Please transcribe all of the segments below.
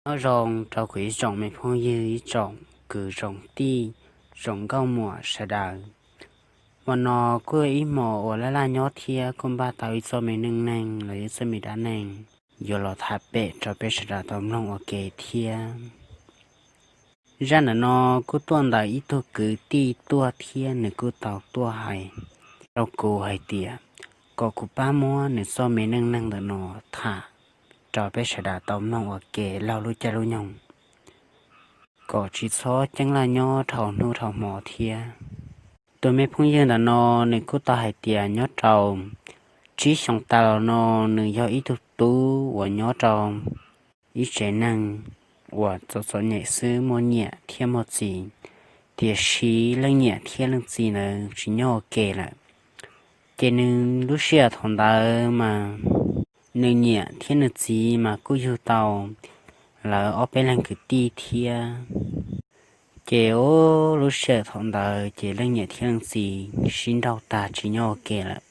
Nyob zoo rau kuv ib tsoom me phooj ywg, ib tsoom kwv tsoom tij, tsoom nkauj muam sawv daws. Hmo no kuj yog ib hmos uas laj laj nyob thiab kuj npaj tau ib txoj me neej neeg los yog ib txoj me dab neeg yuav los tham pem rau peb sawv daws tau mloog ua ke thiab. Zaj ntawm no kuj tuaj ntawm ib tug kwv tij tuaj thiab nws kuj tau tuaj hais rau kuv hais tias kom kuv pab muab nws txoj me neej neeg ntawm no tham rau peb sawv daws tau mloog ua ke laug lub caij lub nyoog, kom tsis txhob ceeb laj nyob dhau hnub dhau hmo thiab. Tus me phooj ywg ntawm no nws kuj tau hais tias nyob rau tsib xyoos tas los no nws yog ib tug tub uas nyob rau ib tsev neeg uas txom txom nyem xwb, muaj niam thiab muaj txiv, tiam sis leej niam thiab leej txiv ntawd tsis nyob ua ke lawm. Ces nws lub sij hawm thaum ntawd mas nws niam thiab nws txiv mas kuj yug tau lawv ob peb leeg kwv tij thiab. Ces lub sij hawm thaum ntawd ces leej niam thiab leej txiv sib nrauj tag tsis nyob ua ke lawm,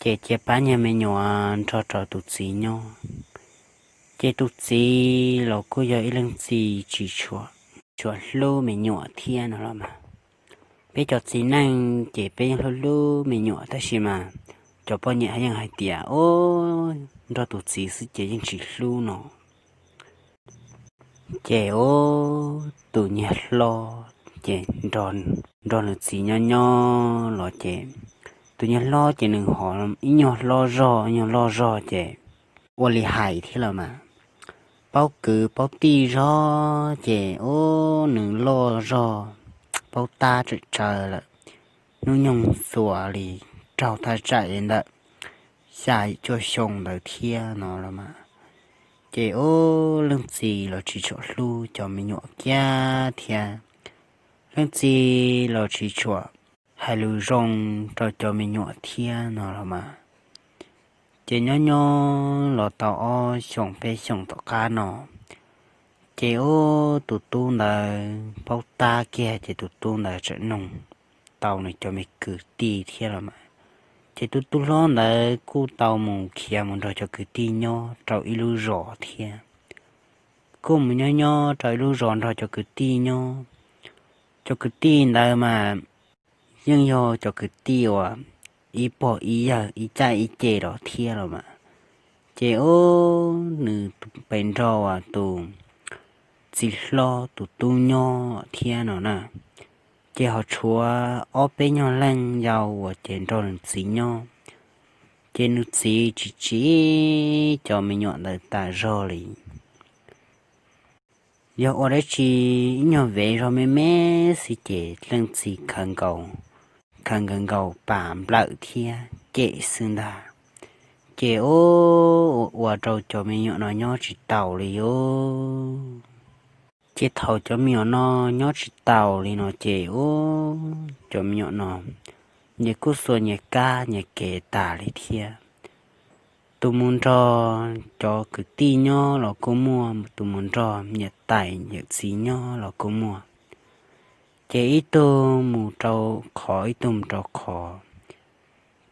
ces cia pab niag me nyuam nrog rau tus txiv nyob. Ces tus txiv los kuj yog ib leej txiv tsis tshua hlub me nyuam thiab no los mas. Peb cov txiv neej ces peb yeej hlub hlub me nyuam tab sis mas cov poj niam yeej hais tias, o, nrog tus txiv xwb ces yeej tsis hlub no. Ces tus niag hlob ces nrog nws txiv nyob nyob los ces tus niag hlob ces nws ho ib nyuag hlob zog ib nyuag loj zog ces ua li hais thiab los mas, paub kwv paub tij zog ces ub nws loj zog paub tab tsawm tsawv lawm, hnub nyoog xuas li raug thaj tsam li ntawm xya cuaj xyoo ntawd thiab no los mas. Ces ub leej txiv los tsis tshua hlub cov me nyuam kiag thiab, leej txiv los tsis tshua hais lus zoo rau cov me nyuam thiab no los mas. Ces nyob nyob los tau ob xyoos peb xyoos tom qab no, ces ub tus tub ntawd paub tab kiag ces tus tub ntawd txawm noog tau nws cov me kwv tij thiab los mas. Ces tus tub hlob ntawd kuj tau mus khiav mus nrog cov kwv tij nyob rau ib lub zos thiab, kuj mus nyob nyob rau ib lub zos nrog cov kwv tij nyob. Cov kwv tij ntawd mas yeej yog cov kwv tij uas ib pog ib yawg ib caj ib ce los thiab los mas. Ces ub nws pes nrog uas tus txiv hlob tus tub nyob thiab no na. Ces ho tshuav ob peb nyuag leej yau uas ces nrog nws txiv nyob, ces nws txiv tsis tsim cov me nyuam ntawd tas zog li. Yog ua dab tsi ib nyuag vev zog me me xwb ces leej txiv khaws nkaus, khaws nkaus nkaus pas nplawm thiab cem xwb ntag. Ces ub ua ua rau cov me nyuam no nyob tsis taus li os. Ces thaum cov me nyuam no nyob tsis taus li no ces ub cov me nyuam no nyias kuj xuas nyias kab nyias kev tas li thiab. Tus mus nrog cov kwv tij nyob los kuj muaj, tus mus nrog niam tais yawm txiv nyob los kuj muaj. Ces ib tug mus rau qhov ib tug mus rau qhov,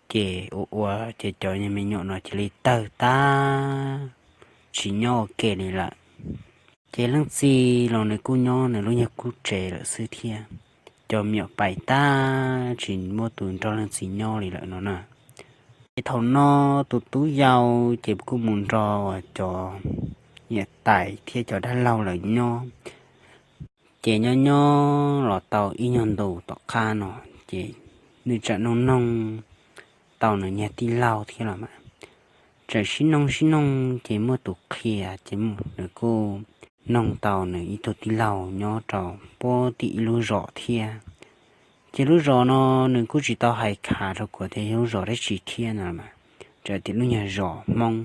ces ua ua ces cov me nyuam no cia li tawg tag tsis nyob ua ke li lawm. Ces leej txiv los nws kuj nyob nws lub nyuag kub tsev lawm xwb thiab. Cov me nyuam pais tag tsis muaj tus nrog leej txiv nyob li lawm no na. Ces thaum no tus tub yau ces kuj mus nrog cov niam tais thiab cov dab laug lawm nyob. Ces nyob nyob los tau ib nyuag ntus tom qab no, ces nws tseem noog noog tau nws niag tij laug thiab los mas. Tseem sib noog sib noog ces muaj tus qhia ces nws kuj noog tau nws ib tug tij laug nyob rau puag tim ib lub zos thiab. Ces lub zos no nws kuj tsis tau hais khav rau kuv tias yog lub zos dab tsi thiab no mas, tseem tias lub nyuag zos Hmoob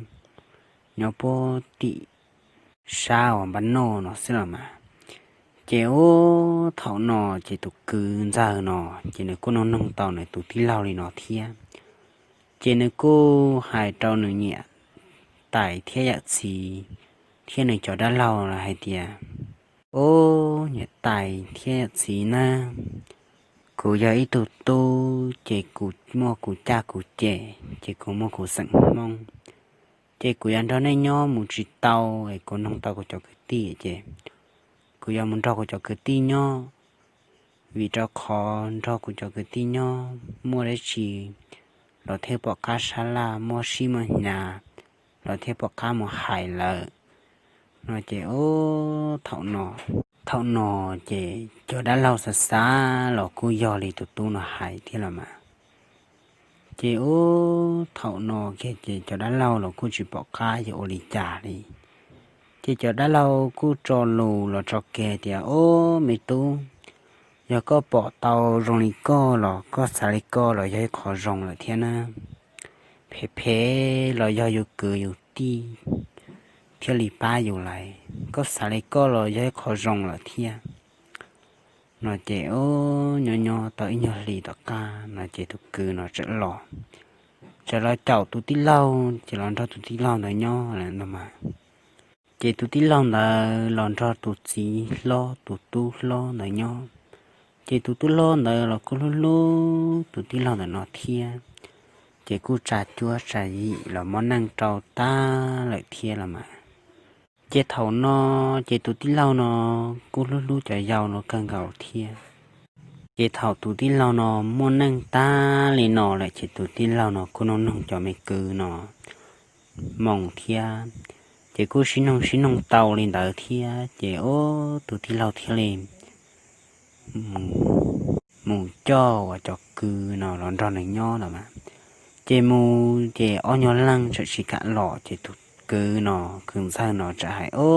nyob puag tim sab uas npaj noj no xwb los mas. Ces ub thaum no ces tus kwv ntxawg no ces nws kuj noog noog tau nws tus tij laug li no thiab. Ces nws kuj hais rau nws niam tais thiab yawm txiv thiab nws cov dab laug hais tias, ub niam tais thiab yawm txiv na, kuv yog ib tug tub ces kuv muaj kuv caj kuv ces, ces kuv muaj kuv xeem Hmoob. Ces kuv yuav nrog nej nyob mus tsis tau es kuv nug tau kuv cov kwv tij ces kuv yuav mus nrog kuv cov kwv tij nyob, vim rau qhov nrog kuv cov kwv tij nyob muaj dab tsi los thiaj pom qab sab laj, muaj sib muaj hnyav los thiaj pom qab mus hais lawm no ces, o, thaum no, thaum no ces cov dab laug xav xav los kuj yog li tus tub no hais thiab los mas. Ces ub, thaum no kiag ces cov dab laug los kuj tsis pom qab yuav ua li cas li. Ces cov dab laug kuj tso lus los tso kev tias, o, me tub, yog koj pom tau zoo li koj los koj xav li koj los yog ib qho zoo lawm thiab na. Phem phem los yog yus kwv yus tij thiaj li pab yus lawm, koj xav li koj los yog ib qho zoo lawm thiab no ces, o, nyob nyob tau ib nyuag hlis tom qab no ces tus kwv no txawm los, txawm los caum tus tij laug ces los nrog tus tij laug ntawd nyob lawm no mas. Ces tus tij laug ntawd los nrog tus txiv hlob tus tub hlob ntawd nyob. Ces tus tub hlob ntawd los kuj hlub hlub tus tij laug ntawm no thiab, ces kuj tsa cuab tsa yim los muaj neej rau tag lawm thiab los mas. Ces thaum no ces tus tij laug no kuj hlub hlub cov yau no kawg nkaus thiab. Ces thaum tus tij laug no muaj neej tag li no lawm ces tus tij laug no kuj nug nug cov me kwv no moo thiab, ces kuj sib nug sib nug tau li ntawd thiab ces, o, tus tij laug thiaj li mus coj uas cov kwv no los nrog nws nyob los mas. Ces mus ces ob nyuag leej txawm tsis kam los ces tus kwv no, kwv ntxawg no txawm hais, o,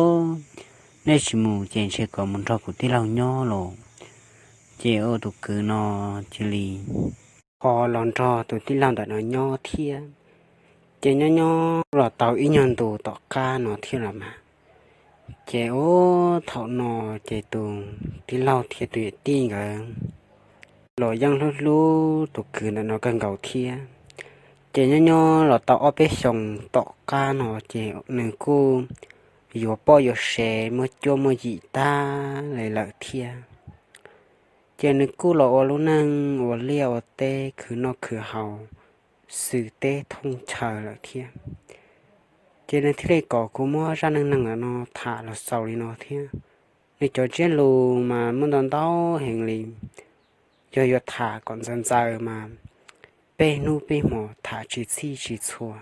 nej tsis mus ces ntshe kom mus nrog kuv tij laug nyob los. Ces tus kwv no cia li ho los nrog tus tij laug ntawm no nyob thiab. Ces nyob nyob los tau ib nyuag ntus tom qab no thiab los mas. Ces ub, thaum no ces tus tij laug thiab tus yawm tij nkawd los yeej hlub hlub tus kwv ntawm no kawg nkaus thiab. Ces nyob nyob los tau ob peb xyoos tom qab no ces nws kuj yuav poj yuav sev muaj cuab muaj yim tag li lawm thiab. Ces nws kuj los ua lub neej ua liaj ua teb khwv noj khwv haus xwm teb thooj chaw lawm thiab. Ces nws thiaj li kom kuv muab zaj neej neeg ntawm no tham los xaus li no thiab. Nws cov ntsiab lus mas muaj ntau ntau heev li, yog yuav tham kom ntxaws ntxaws mas peb hnub peb hmo tham tsis txhij tsis txhua.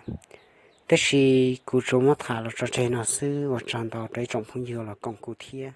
Tab sis kuv tsuas muab tham los tso tseg no xwb, ua tsaug ntau rau ib tsoom phooj ywg los koom kuv thiab.